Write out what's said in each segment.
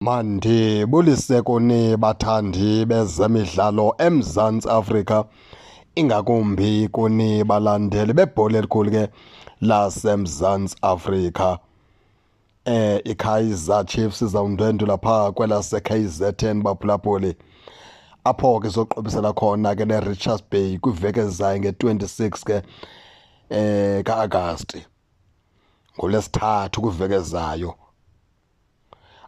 Mandibulise kuni bathandi bezemidlalo eMzantsi Afrika, ingakumbi kuni balandeli bebhola elikhulu ke laseMzantsi Afrika. IKaizer Chiefs izawundwendwela phaa kwelase-KZN baphulaphuli, apho ke izoqobisela khona ke neRichards Bay kwiveki ezayo nge-26 ke ka-Agasti, ngoLwesithathu kwiveki ezayo.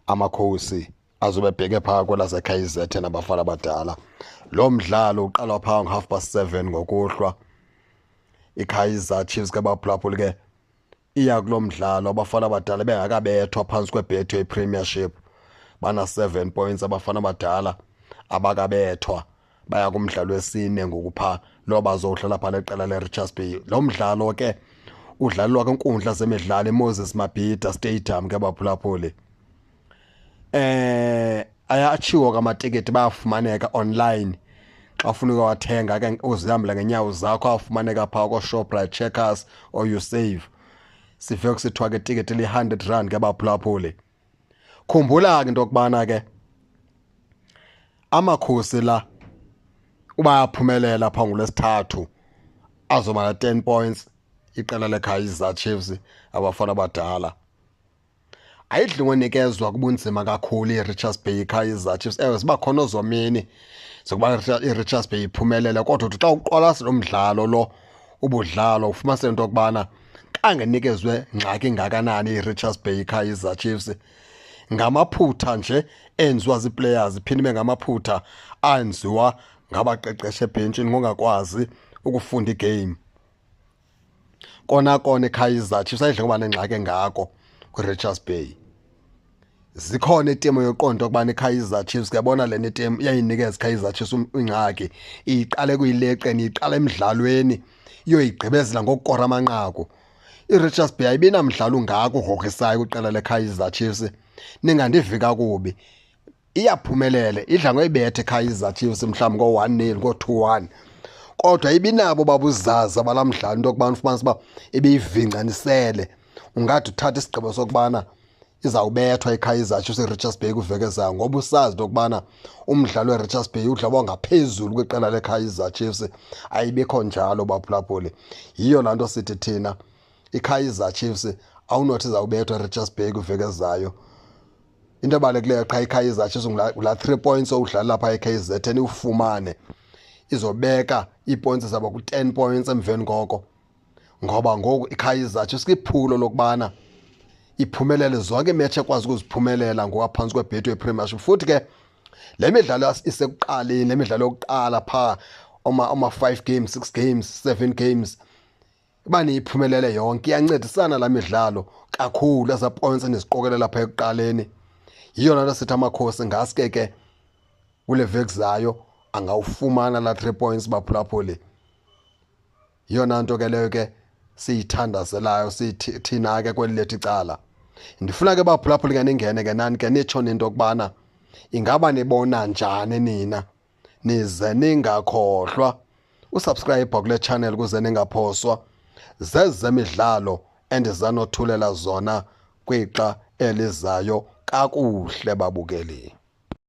Amakhosi azobe ebheke phaa kwelase-KZN abafana abadala. Lo mdlalo uqala phaa ngo-7:30 ngokuhlwa. IKaizer Chiefs ke baphulaphuli ke iya kulo mdlalo abafana abadala bengakabethwa phantsi kweBetway Premiership. Bana 7 points abafana abadala, abakabethwa. Baya kumdlalo wesine ngoku phaa lo bazowudlala phaa neqela leRichards Bay. Lo mdlalo ke udlalelwa kwinkundla zemidlalo iMoses Mabhida Stadium ke baphulaphuli. Ayatshiwo ke amatikiti, bayafumaneka online. Xa ufuna ukuwathenga ke uzihambele ngenyawo zakho, afumaneka phaa kooShoprite, Checkers or Usave. Sive kusithiwa ke itikiti liyi-R100 ke baphulaphuli. Khumbula ke into yokubana ke amakhosi la uba ayaphumelela phaa ngoLwesithathu azoba na-10 points iqela leKaizer Chiefs abafana abadala. Ayidli ngonikezwa kubunzima kakhulu iRichards Bay iKaizer Chiefs. Ewe, ziba khona ozomini zokuba iRichards Bay iphumelele, kodwa uthi xa uqwalasela umdlalo lo ubudlalwa ufumaniseke into yokubana xa ngenikezwe ngxaki ingakanani iRichards Bay iKaizer Chiefs, ngamaphutha nje enziwa zii-players, iphinde ibe ngamaphutha anziwa ngabaqeqeshi ebhentshini ngongakwazi ukufunda igame. Kona kona iKaizer Chiefs ayidli ngoba nengxaki engako kwiRichards Bay. Zikhona itimu yoqonda ukubana iKaizer Chiefs, kuyabona lena itimu iyayinikeza iKaizer Chiefs ingxaki, iyiqale kuyileqeni, iyiqala emdlalweni iyoyigqibezela ngokukora amanqaku. IRichards Bay ayibinamdlalo ungako ugrogrisayo kwiqela leKaizer Chiefs, ningandivi kakubi. Iyaphumelela, idla ngoyibetha iKaizer Chiefs mhlawumbi ngo-1-0, ngo-2-1, kodwa ibinabo babuzaza balaa mdlalo into yokubana ufumanise uba ibiyivingcanisele, ungade uthathe isigqibo sokubana izawubethwa iKaizer Chiefs iRichards Bay kwiveki ezayo, ngoba usazi into yokubana umdlalo weRichards Bay udlalwa ngaphezulu kwiqela leKaizer Chiefs. Ayibikho njalo baphulaphuli. Yiyo laa nto sithi thina iKaizer Chiefs awunothi izawubethwa iRichards Bay kwiveki ezayo. Into ebalulekileyo qha iKaizer Chiefs ngulaa 3 points owudlala lapha e-KZN iwufumane, izobeka ii-points zabo ku-10 points emveni koko, ngoba ngoku iKaizer Chiefs kwiphulo lokubana iphumelele zonke iimetshi ekwazi ukuziphumelela ngokaphantsi kweBetway Premiership. Futhi ke le midlalo isekuqaleni, le midlalo yokuqala phaa oma 5 games, 6 games, 7 games, uba niyiphumelele yonke iyancedisana laa midlalo kakhulu, ezaa points niziqokelela phaa ekuqaleni. Yiyo laa nto sithi amakhosi ngaske ke kule veki zayo angawufumana laa 3 points baphulaphuli. Yiyona nto ke leyo ke siyithandazelayo sithi thina ke kweli lethu icala. Ndifuna ke baphulaphuli ke ningene ke nani ke nitsho into yokubana ingaba nibona njani nina, nize ningakhohlwa usubscribe kule channel ukuze ningaphoswa zezemidlalo endizanothulela zona kwixa elizayo. Kakuhle babukeli.